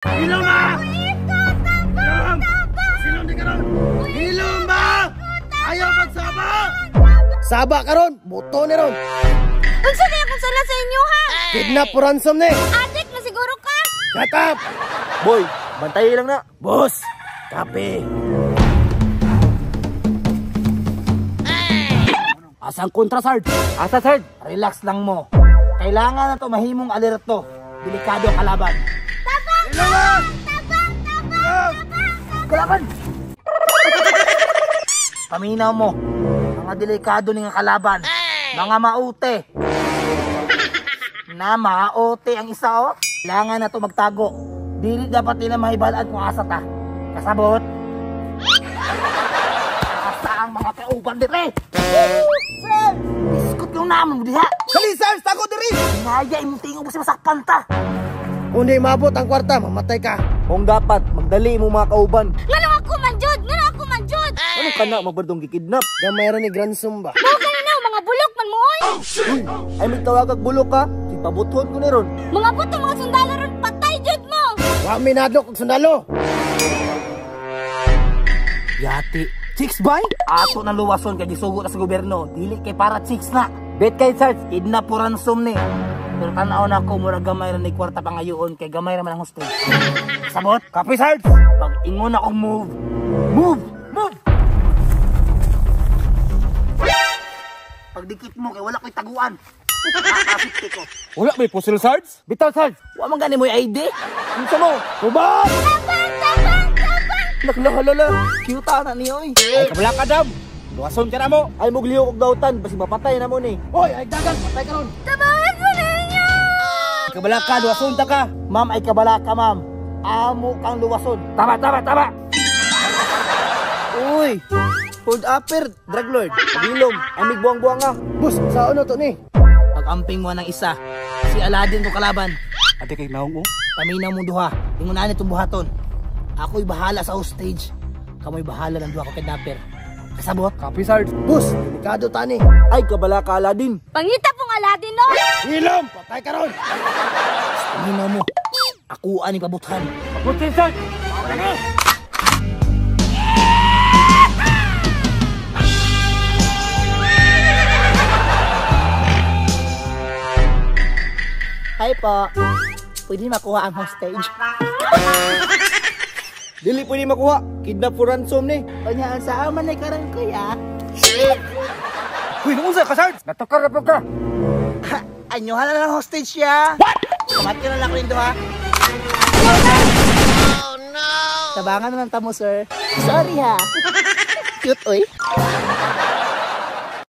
Hilom ba? Hilom! Silom di karon. Hilom ba? Ayaw pagsaba! Saba karon, buto ni ron. Unsa na akong sala sa inyo ha? Kidnap for ransom ni. Adik na siguro ka. Shut up! Boy, bantay lang na. Boss, kape. Asang kontra, Sarge? Asa, Sarge? Relax lang mo. Kailangan na to mahimong alerto. Delikado ang kalaban. Tabang! Hilom! Tabang! Tabang! Kalaban! Paminaw mo. Mga delikado ni nga kalaban. Mga maute. Na maote ang isa oh. Kailangan na to magtago. Dili dapat nila mahibalaan kung asa ta. Kasabot? Asa ang mga kauban dire? Sir! Iskot yung naman mo diha. Dali, Sarge! Tago diri! Ngaya imong tingog mo sa masakpan ta. Kung di maabot ang kwarta, mamatay ka. Kung dapat, magdali mo mga kauban. Ngano ako man jud? Ngano ako man jud? Ano ka na, magbardong gikidnap? Gamay ra ni Gransom ba? Mao gani na mga bulok man mo oy. Uy, ay magtawag bulok ka. Pabuthon ko ni ron. Mga buto mga sundalo ron patay jud mo. Wa mi nadlok og sundalo. Yati. Chicks bay? Ato na luwason kay gisugo na sa gobyerno. Dili kay para chicks na. Bet kay Sarge. Kidnap for ransom ni. Pero tanaw na ako, murag gamay ra ni kwarta pangayoon kay gamay ra man ang hostage. Sabot? Kape, Sarge! Pag ingon akong move, move, move! Pagdikit mo kay wala ko'y taguan. Nakakapit ko. Wala may pusil, Sarge? Bitaw, Sarge! Wa man gani mo'y ID. Unsa mo? Tuba! Tabang! Tabang! Tabang! Naklahalala. Cute na niyo oy. Ay, kabala ka, dam! Luwason ka na mo! Ay, muglihok og dautan, basig mapatay na mo ni. Hoy, ay dagang, patay ka ron. Tabangan mo ninyo! Kabala ka, luwason ta ka! Ma'am ay kabala ka, ma'am. Amo kang luwason. Tama, tama, tama! Uy! Hold upper, drug lord. Pagilom, amig buwang-buwang nga. Boss, sa ano to ni? Pag-amping mo ng isa, si Aladdin ko kalaban. Ate kay naong oh. Paminaw mong duha. Ingunan itong buhaton. Ako'y bahala sa hostage. Kamo'y bahala ng duha ko kidnapper. Kasabot? Kape, Sarge. Boss, delikado ta ni. Ay, kabala ka, Aladdin. Pangita pong Aladdin no. Hilom, patay ka ron. Paminaw mo. Ako ani pabuthan. Pabutin, Sarge! Hi po. Pwede makuha ang hostage. Dili pwede makuha. Kidnap for ransom ni. Kanya ang saan man ay karang kuya. Uy, naunsa ka, Sarge? Natukar na po ka. Anyohan na lang hostage siya. What? Kamati na lang ko yung duha. Oh no! Tabangan na lang tamo, sir. Sorry ha. Cute, oy.